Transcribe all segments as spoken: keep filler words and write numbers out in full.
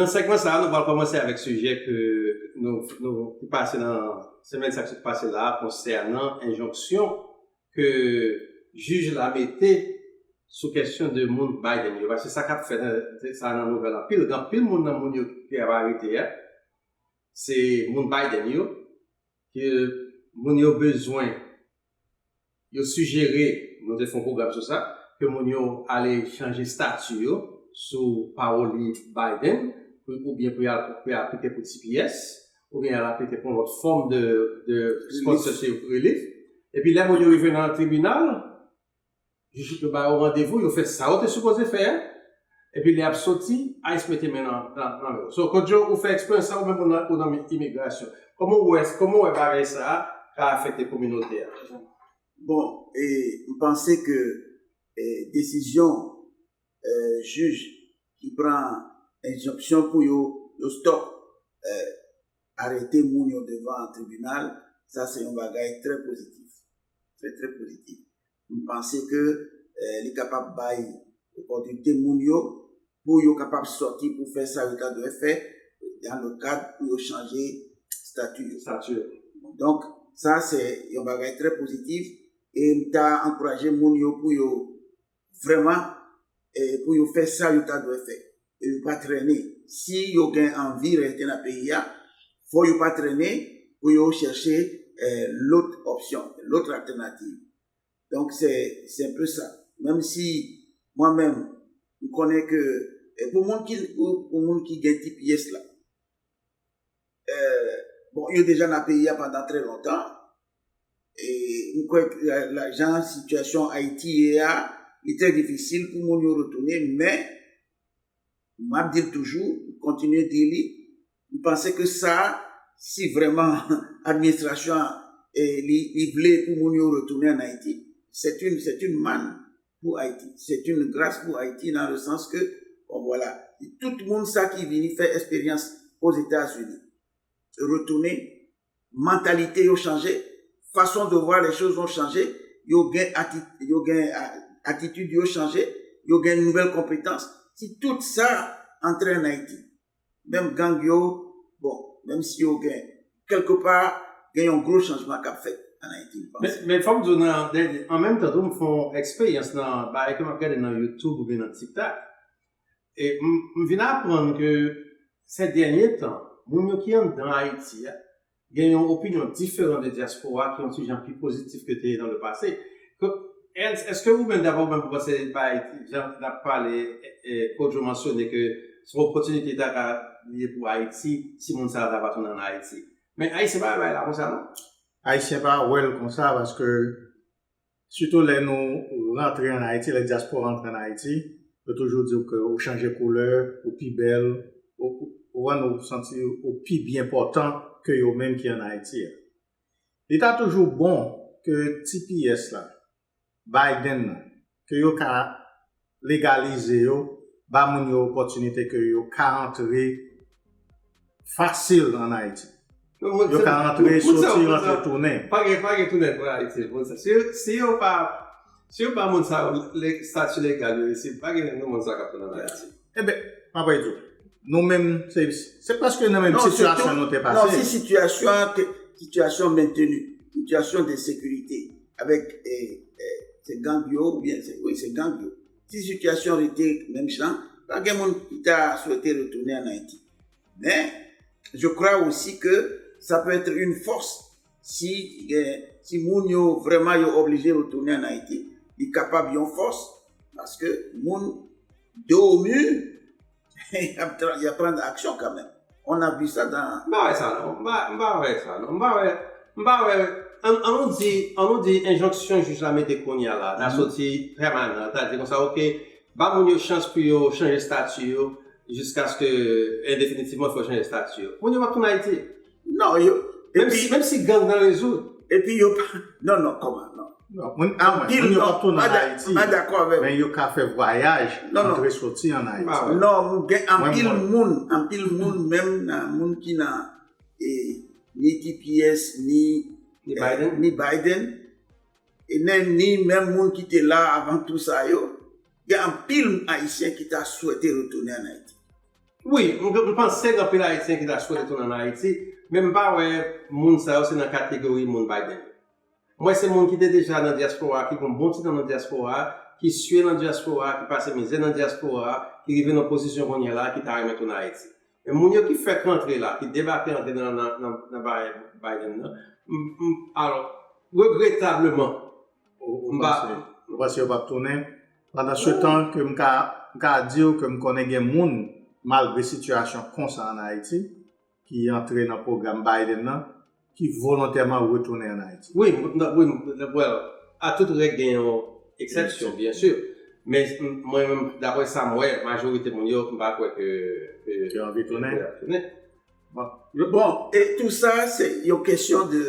Nan segman sa a, nou pral kòmanse avèk sijè ke nou, nou ki pase nan semèn sa ki sot pase la a konsènan enjonksyon ke jij la mete sou kesyon de moun Biden yo. Paske sa k ap fèt, sa nan nouvèl anpil, gen anpil moun nan moun yo ki ap arete a, se moun Biden yo, ke moun yo bezwen, yo sijere, nou te fè yon pwogram sou sa, ke moun yo ale chanje stati yo sou pawoli Biden, pou, oubyen pou y al, pou y al aplike pou T P S, oubyen y al aplike pou yon lòt fòm de, de sponsorship relief. Epi lè moun yo rive nan tribinal, jij yo ba yo randevou, yo fè sa yo te sipoze fè a, epi lè y ap soti, ICE mete men nan, nan, nan men yo. So, Kodjo, ou fè eksperyans sa, ou menm ou nan, ou nan imigrasyon. Kòman w wè, kòman w wè bagay sa a ka afekte kominote a? Bon, e, m panse ke e, desizyon e, jij ki pran enjonksyon pou yo, yo stop e, arete moun yo devan tribinal, sa se yon bagay trè pozitif. Trè, trè pozitif. M panse ke e, li kapab bay opòtinite moun yo pou yo kapab sòti pou fè sa yo ta dwe fè, dans le cadre pou yo chanje stati yo. Stati yo. Donk, sa se yon bagay trè pozitif e m ta ankouraje moun yo pou yo vrèman e, pou yo fè sa yo ta dwe fè. E yo pa trennen. Si yo gen anvi rete nan peyi a, fò yo pa trennen pou yo chèche e, lòt opsyon, lòt altènativ. Donk, se, se un peu sa. Menm si mwen menm, m konnen ke e, pou moun ki, pou, pou moun ki gen T P S la, e, bon, yo deja nan peyi a pandan trè lontan. E m kwè ke la, la, jan sitiyasyon Ayiti ye a, li trè difisil pou moun yo retounen, men m ap di l toujou, m kontinye di li, m panse ke sa, si vrèman administrasyon an e, li, li vle pou moun yo retounen ann Ayiti, c'est une, c'est une manne pour Haïti. C'est une grâce pour Haïti dans le sens que, bon, voilà, tout moun sa ki vini fè eksperyans Ozetazini, retounen, mantalite yo chanje, façon de voir les choses ont changé, yo gen ati, yo gen a, atitid yo chanje, yo gen nouvèl konpetans. Si tout sa antre ann Ayiti, menm gang yo, bon, menm si yo gen, kèlkepa, gen yon gwo chanjman k ap fèt ann Ayiti, m panse. Men, men fò m di w, nan, an menm tan tou, m fè yon eksperyans nan bagay ke m ap gade nan YouTube oubyen nan TikTok. E m, m vin aprann ke, sè dènye tan, moun yo ki anndan Ayiti a, gen yon opinyon diferan de dyaspora ki yon ti jan pi pozitif ke te ye nan le pase. Ke, Ernst, èske ou menm, daprè ou menm, ou panse, bay, jan n ap pale, e, e, Kodjo mansyone ke se yon opòtinite ta ka ye pou Ayiti, si moun sa yo ta va tounen ann Ayiti. Men Ayisyen pa wè bagay la konsa, non? Ayisyen pa wè l konsa, paske sitou lè nou rantre ann Ayiti, lè dyaspora antre ann Ayiti, yo toujou di w ke ou chanje koulè, ou pi bèl, ou, ou rann ou santi ou pi byen pòtan ke yo menm ki ann Ayiti a. Li ta toujou bon ke T P S la, Biden nan, ke yo ka legalize yo, ba moun yo opòtinite ke yo ka antre fasil ann Ayiti. Yo ka rantre, soti, rantre, tounen. Pa gen, pa gen tounen pou Ayiti. Bon, si, si yo pa, si yo ba moun sa yo estati legal yo isi, pa gen moun sa k ap tounen ann Ayiti. Enben, m ap di w, nou menm, se, se prèske nan menm sitiyasyon nou te pase. Non, si sitiyasyon an, sitiyasyon menteni, sitiyasyon de sekirite, avèk, e, e, se gang yo, oubyen, se, wi, se gang yo. Si sitiyasyon rete menm jan, pa gen moun ki ta swete retounen ann Ayiti. Men, je crois aussi que ça peut être une force si, gen, si moun yo vrèman yo oblije retounen ann Ayiti, li kapab yon fòs, paske moun dos au mur, y ap, y ap pran aksyon kanmenm. On a vu ça dans. M pa wè sa non. M pa, m pa wè sa non. M pa wè, m pa wè, an, an nou di, an nou di enjonksyon jij la mete kounye a la, ta soti pèmanan, ta di konsa, oke, ba moun yo chans pou yo chanje estati yo, jiskaske, e, definitivman, fò yo chanje estati yo. Moun yo p ap tounen Ayiti. Non, yo. Menm si, menm si gang nan rezoud. Epi yo pa. Non, non, kòman, non. Anpil moun yo p ap tounen ann Ayiti, men yo ka fè vwayaj antre soti ann Ayiti. Non, gen anpil moun, anpil moun, menm nan moun ki nan, e, ni T P S, ni, ni Biden, e, ni menm moun ki te la avan tou sa yo, gen anpil Ayisyen ki ta swete retounen ann Ayiti. Wi, m, m panse gen anpil Ayisyen ki ta swete tounen ann Ayiti, men m pa wè moun sa yo se nan kategori moun Biden. M wè se moun ki te deja nan dyaspora, ki gon bon ti tan nan dyaspora, ki sye nan dyaspora, ki pase mizè nan dyaspora, ki rive nan pozisyon kounye a la, ki ta renmen tounen Ayiti. Men moun yo ki fèk rantre la, ki debake antre nan, nan, nan, nan bagay Biden nan, m, m, alò, regretableman, Ou ou panse ou panse yo p ap tounen? Pandan se tan ke m ka m ka di w ke m konnen gen moun, malgre sitiyasyon konsa ann Ayiti, ki antre nan pwogram Biden nan, ki volontèman retounen ann Ayiti. Wi, m- non, wi, m- well, a tout règ gen yon eksepsyon, byen si. Men m- mwen menm, daprè sa m wè, majorite moun yo, m pa kwè ke ke- Yo anvi tounen. Ke y ap tounen. Bon, e tou sa, se yon kesyon de,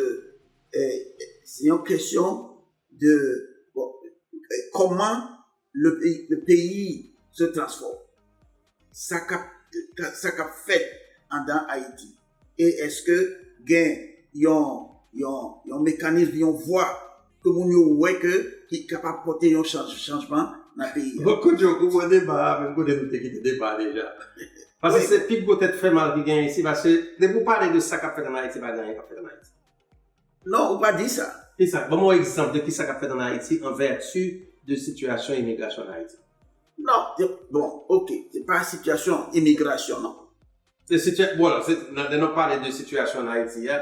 eh, se yon kesyon de, bon, eh, comment le, le pays se transforme. Sa k ap, sa k ap fèt andan Ayiti. E èske gen yon, yon, yon mekanism, yon vwa ke moun yo wè ke ki kapab pote yon chanj, chanjman nan peyi a? Bon, kote yo konprann deba a, menm kote nou te kite deba a deja. Paske se pi gwo tèt fè mal ki genyen isi, paske depi w pale de sa k ap fèt ann Ayiti, pa gen anyen k ap fèt ann Ayiti. Non, ou pa di sa. Kisa? Ban m yon egzanp de kisa k ap fèt ann Ayiti an vèti de sitiyasyon imigrasyon ann Ayiti. Non, bon, ok, se pa sitiyasyon imigrasyon, non. Se sitiyasyon, bon, se, nan, lè n ap pale de sitiyasyon ann Ayiti a,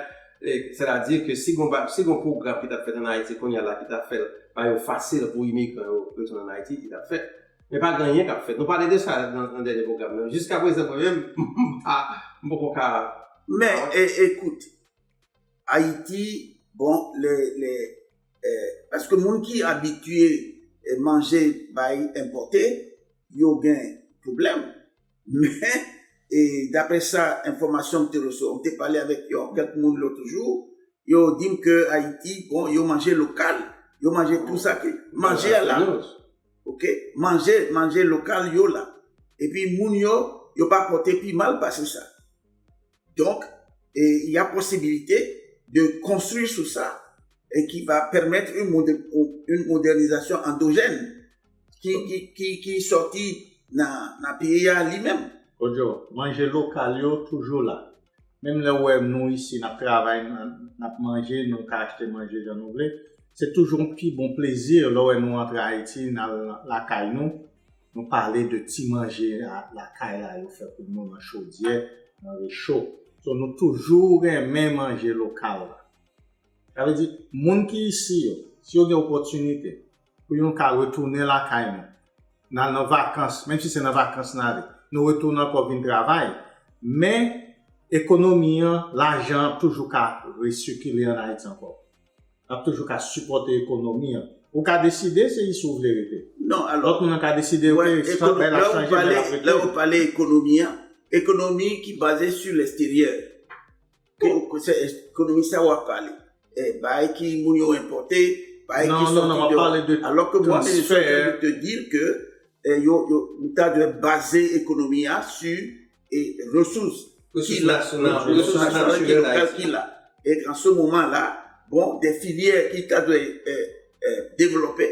sètadi ke si gon, si gon pwogram ki t ap fèt ann Ayiti kounye a la ki t ap fè l ba yo fasil pou imigran yo retounen ann Ayiti, li t ap fèt. Men pa gen anyen k ap fèt. Nou pale de sa nan, nan dènye pwogram nan. Jiskaprezan, mwen menm, m pa, m poko ka. Men, e, ekout, Ayiti, bon, lè, lè, eh, paske moun ki abitye eh, manje bay enpòte, yo gen pwoblèm. Men, e, daprè sa, enfòmasyon m te resevwa, m te pale avèk yon, kèk moun lòt jou, yo di m ke Ayiti, bon, yo manje lokal, yo manje tou sa ki, manje a la. Ok? Manje, manje lokal yo la. Epi moun yo, yo pa pòte pi mal pase sa. Donk, e, y a posibilite de konstwi sou sa e ki va pèmèt yon modè- yon modènizasyon andojèn ki, ki, ki, ki sòti nan, nan peyi a li menm. Kodjo, manje lokal yo toujou la. Menm lè w wè nou isi n ap travay, n ap manje, nou ka achte manje jan nou vle, se toujou yon pi bon plezi lè w wè nou antre Ayiti, n al lakay nou, nou pale de ti manje lakay la yo fè pou nou nan chodyè, nan recho. So nou toujou renmen manje lokal la. Sa vle di, moun ki isi yo, si yo gen opòtinite pou yo ka retounen lakay nou, n al nan vakans, menm si se nan vakans n ale, nou retounen ankò vin travay, men ekonomi an, lajan an ap toujou ka resikile ann Ayiti ankò. L ap toujou ka sipòte ekonomi an. Ou ka deside se isi w vle rete. Non, alò. Lòt moun nan ka deside, ok, bèl ap chanje, bèl ap rete. Lè ou pale ekonomi an, ekonomi ki baze sou lèsteryè. Ekonomi sa w ap pale. Bagay ki moun yo enpòte, bagay ki sòti deyò. Alò ke mwen menm, je suis en train de te dire que eh, yo, yo, nou ta dwe baze ekonomi a sou eh, resous ki la, resous natirèl ki la. E an se moman la, bon, de filyè ki ta dwe eh, eh, devlope.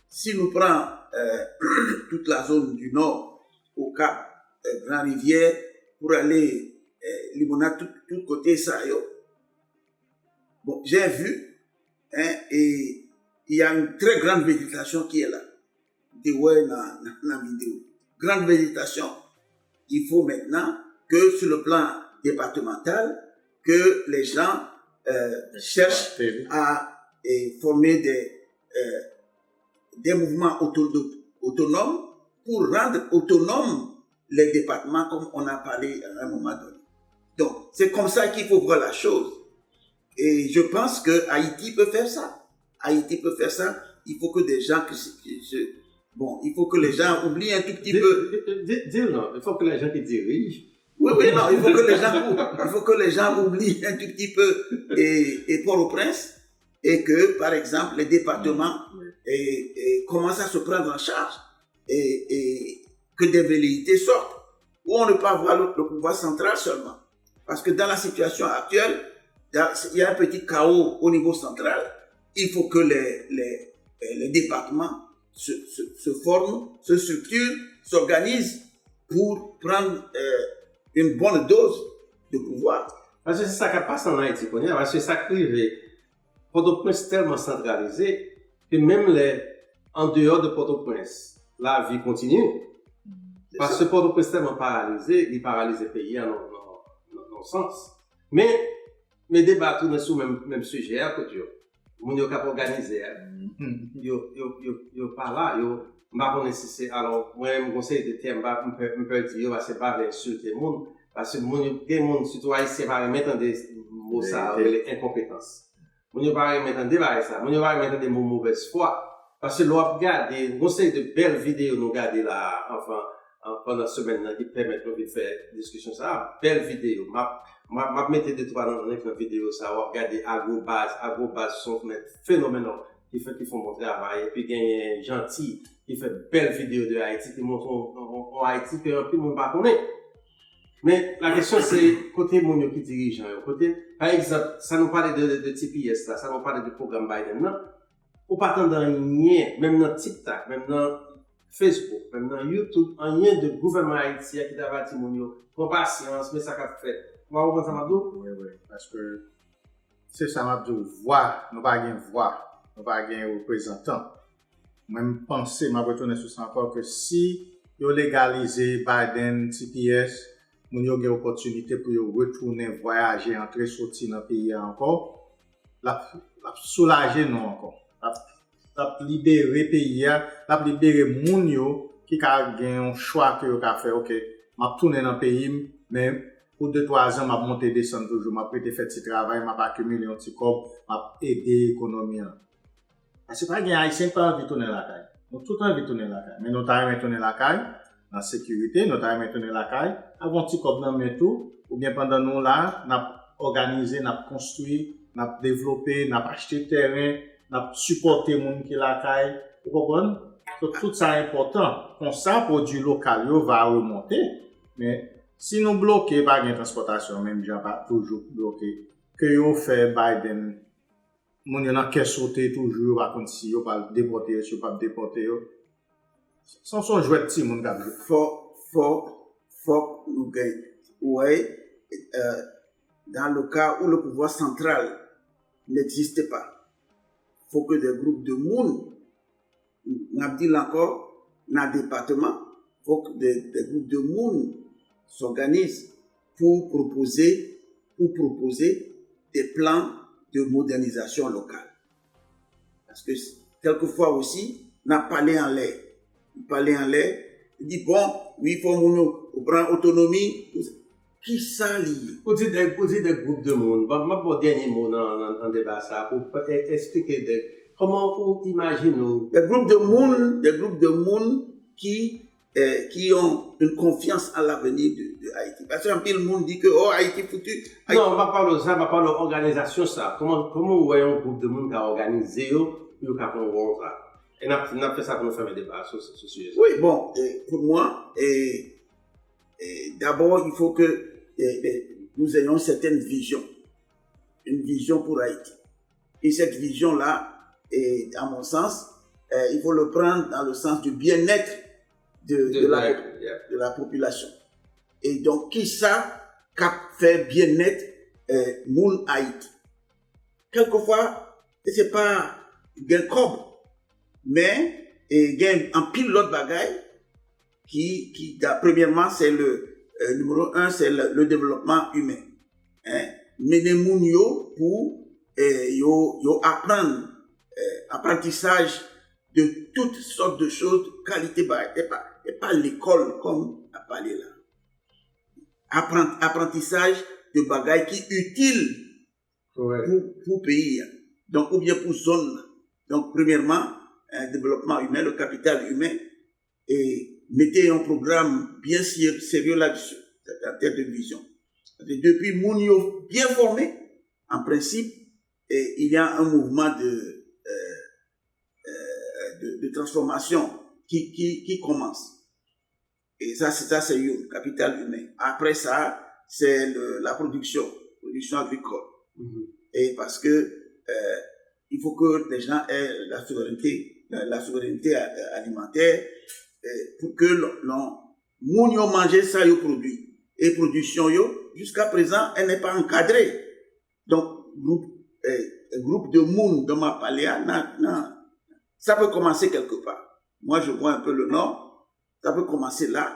Si nou pran eh, tout la zone du nord, Okap, eh, Gran Rivyè, pou ale eh, Limonad, tout, tout kote sa yo. Bon, j'ai vu, hein, et il y a une très grande végétation qui est là. Te wè nan, nan, nan videyo. Grande végétation, il faut maintenant que sur le plan départemental, que les gens euh, cherchent à euh, former des, euh, des mouvements autonomes pour rendre autonomes les départements comme on a parlé à un moment donné. Donc, c'est comme ça qu'il faut voir la chose. Et je pense que Haïti peut faire ça. Haïti peut faire ça. Il faut que des gens qui se, bon, il faut que les gens oublient un tout petit peu. Dis non, il faut que les gens qui dirigent. Oui, oui, non, il faut que les gens, il faut que les gens oublient un tout petit peu et, et Port-au-Prince et que, par exemple, les départements et, et commencent à se prendre en charge et, et que des velléités sortent. Pour ne pas voir le, le pouvoir central seulement. Parce que dans la situation actuelle, il y a un petit chaos au niveau central. Il faut que les, les, les départements se, se, se forment, se structurent, s'organisent pour prendre euh, une bonne dose de pouvoir. Paske se sa k ap pase ann Ayiti kounye a, paske sa k rive, Pòtoprens tèlman santralize ke menm lè an deyò de Pòtoprens, lavi kontinye. Paske Pòtoprens tèlman paralize, li paralize peyi a nan nan nan sans. Men men deba tounen sou menm menm sijè a, kote yo moun yo k ap òganize a, yo yo yo yo pa la, yo m pa konnen si se alò mwen menm gon seri de tèm m pè di yo paske m pa vle ensilte moun, paske moun yo gen moun sitou ayisyen pa renmen tande mo sa yo rele enkonpetans. Moun yo pa renmen tande bagay sa. Moun yo pa renmen tande mo movèz fwa. Paske lè w ap gade, gon seri de bèl videyo nou gade la a, anfen, pandan semèn nan ki pèmèt nou vin fè diskisyon sa a. Bèl videyo. M ap m ap m ap mete de twa nan nan videyo sa a, w ap gade Agwobaz. Agwobaz se yon nèg fenomenal ki fè ki fè yon bon travay. Epi genyen Janti ki fè bèl videyo de Ayiti, ki montre yon Ayiti ke anpil moun pa konnen. Men la kesyon se kote moun yo ki dirijan yo, kote pa egzanp sa nou pale de, de T P S la, sa nou pale de pwogram Biden nan, ou pa tande anyen, menm nan TikTok, menm nan Facebook, menm nan YouTube, anyen de gouvènman Ayiti a ki ta va di moun yo pran pasyans, men sa k ap fèt. Ou pa konprann sa m ap di w? Wi, wi, paske se sa m ap di w, vwa, nou pa gen vwa, nou pa gen reprezantan. Mwen m panse, m ap retounen sou sa ankò, ke si yo legalize Biden, T P S, moun yo gen opòtinite pou yo retounen vwayaje, antre soti nan peyi a ankò, l ap, l ap soulaje nou ankò. L ap, l ap libere peyi a, l ap libere moun yo ki ka gen yon chwa ke yo ka fè, oke, m ap tounen nan peyi m, men pou de twa zan, m ap monte desann toujou, m ap rete fè ti travay, m ap akimile yon ti kòb, m ap ede ekonomi an. Paske pa gen Ayisyen ki pa anvi tounen lakay. Nou tout anvi tounen lakay. Men nou ta renmen tounen lakay nan sekirite, nou ta renmen tounen lakay avèk yon ti kòb nan men tou, oubyen pandan nou la, n ap òganize, n ap konstwi, n ap devlope, n ap achte tèren, n ap sipòte moun ki lakay. Ou konprann? So, tout sa enpòtan. Konsa, pwodui lokal yo va remonte. Men si nou bloke, pa gen transpòtasyon, menm jan pa toujou bloke, ke yo fè Biden moun yo nan kè sote toujou, yo pa konn si yo pral depòte yo, si yo p ap depòte yo. Se yon jwèt timoun k ap jwe. Fò, fò, fòk nou gen, ou wè, euh, dans le cas où le pouvoir central n'existe pas, faut que des groupes de moun, n ap di l ankò, nan depatman, fòk de, de gwoup de moun s'organisent pour proposer, pour proposer des plans de modernisation locale. Paske kèlkefwa osi, n ap pale anlè. Pale anlè, di bon, wi, fò moun yo pran otonomi. Kisa li ye? Ou di de, ou di de gwoup de moun. Bon, m ap ba w dènye mo nan, nan, nan deba sa a pou eksplike de kòman ou imajine w. De gwoup de moun, de gwoup de moun ki eh, qui ont une confiance en l'avenir de, de Haïti. Paske anpil moun di ke oh Ayiti foutu. Non, m pa pale w sa, m ap pale w òganizasyon sa. Kòman, kòman w wè yon gwoup de moun ka òganize yo pou yo ka pran wòl sa? E n ap, n ap fè sa pou nou fèmen deba sou, sou sijè sa. Oui, bon, eh, pour moi, eh, eh, d'abord, il faut que eh, eh, nous ayons une certaine vision. Une vision pour Haïti. Et cette vision-là, et à mon sens, euh, il faut le prendre dans le sens du bien-être de, de, de, la, yeah. de la population. Et donc, qui ça, qui fait bien-être euh, moun Haïti? Quelquefois, c'est pas un cob, mais il y a un pile l'autre bagaille qui, qui, premièrement, c'est le euh, numéro un, c'est le, le développement humain. Hein? Mennen moun yo pou eh, yo, yo aprann eh, aprantisaj de tout sòt de choz, kalite bagay. E pa, e pa lekòl kòm n ap pale la. Aprann, aprantisaj de bagay ki itil pou, pou peyi a. Donk, oubyen pou zòn nan. Donk, premyèman, eh, devlopman imen, le kapital imen, e mete yon pwogram byen serye la dessus, an tèm de vizyon. Depi moun yo byen fòme, an prensip, il y a un mouvement de, euh, euh, de, de transformation qui, qui, qui commence. Et ça, c'est ça, c'est le capital humain. Après ça, c'est la production, production agricole. Mm -hmm. Et parce que euh, il faut que les gens aient la souveraineté, la, la souveraineté alimentaire euh, pour que l'on, moun yo manje sa yo pwodui. e pwodiksyon yo, jiska prezan, elle n'est pas encadrée. Donk, gwoup, eh, gwoup de moun dont m ap pale a, nan, nan, sa pe kòmanse kèlke pa. Moi, je vois un peu le nord, sa pe kòmanse la,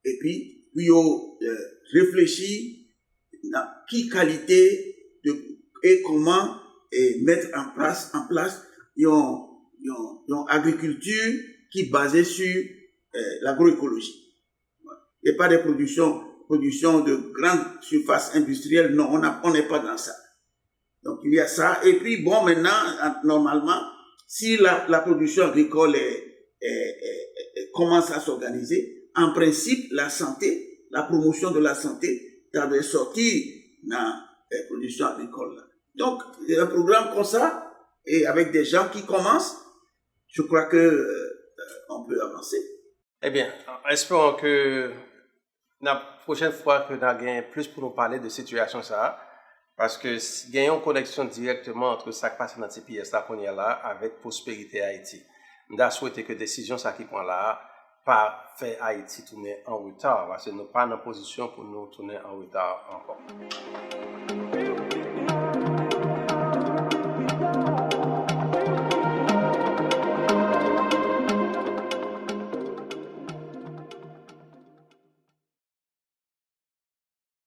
epi pou yo eh, reflechi nan ki kalite de, e kòman eh, mettre en place, en place yon, yon, yon agrikilti ki baze sur eh, l'agroécologie. E pa de production, production de grande surface industrielle, non, on a, on n'est pas dans ça. Donc, il y a ça. Et puis, bon, maintenant, normalement, si la, la production agricole est, est, est, est, commence à s'organiser, en principe, la santé, la promotion de la santé, ça doit sortir dans la production agricole. Donc, il y a un programme comme ça, et avec des gens qui commencent, je crois que euh, on peut avancer. Ebyen, esperon ke nan pwochèn fwa ke n a gen plis pou nou pale de sitiyasyon sa a, paske gen yon koneksyon dirèkteman ant sa k pase nan T P S la kounye a la avèk pwosperite Ayiti. M ta swete ke desizyon sa ki pran la a pa fè Ayiti tounen an reta, paske nou pa nan pozisyon pou nou tounen an reta ankò.